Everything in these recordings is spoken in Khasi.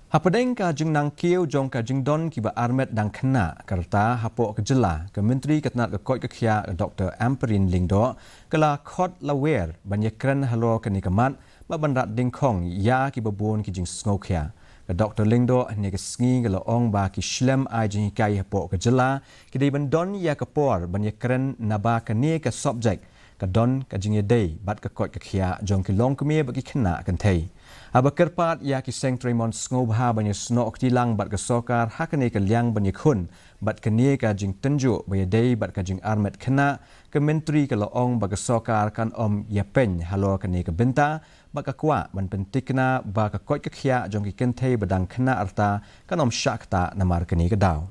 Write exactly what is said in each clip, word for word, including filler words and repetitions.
Hapdeng ka jingnang kiew jong ka jingdon kiba armet dang khynnah ka rta hapoh ka jylla, ka Myntri ka tnat ka koit ka khiah, ka Dr Ampareen Lyngdoh, ka la khot la wer ban ïakren halor kane ka mat, bad ban rat dyngkhong ïa kiba bun ki jingsngewkhia. Ka Dr Lyngdoh hynne ka sngi ka la ong ba ki shlem ai jinghikai hapoh ka jylla ki dei ban don ïa ka por ban ïakren, naba kane ka subject ka don ka jingïadei bad ka koit ka khiah jong ki longkmie bad ki khynnah kynthei. Haba kyrpad ïa ki seng trei mon sngewbha ban ïasnoh kti lang bad ka sorkar ha kane ka liang ban ïakhun bad kane ka jingtynjuh ba ïadei bad ka jingarmet khynnah, ka Myntri ka la ong ba ka sorkar kan ym ïapeiñ halor kane ka bynta, bad ka kwah ban pyntikna ba ka koit ka khiah jong ki kynthei ba dang khynnah rta kan ym shah ktah namar kane ka daw.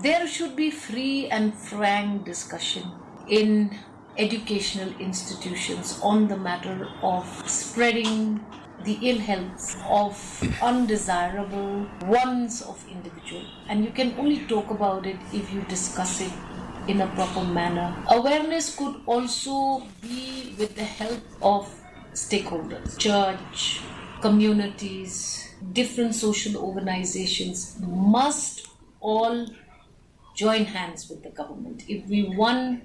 There should be free and frank discussion in educational institutions on the matter of spreading the ill health of undesirable ones of individual. And you can only talk about it if you discuss it in a proper manner. Awareness could also be with the help of stakeholders, church, communities, different social organizations must all join hands with the government if we want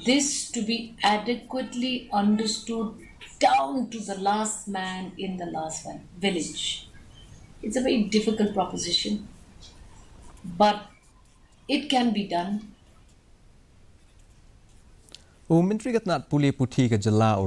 this to be adequately understood down to the last man in the last village. It's a very difficult proposition, but it can be done. U Myntri ka tnat pule puthi ka jylla, u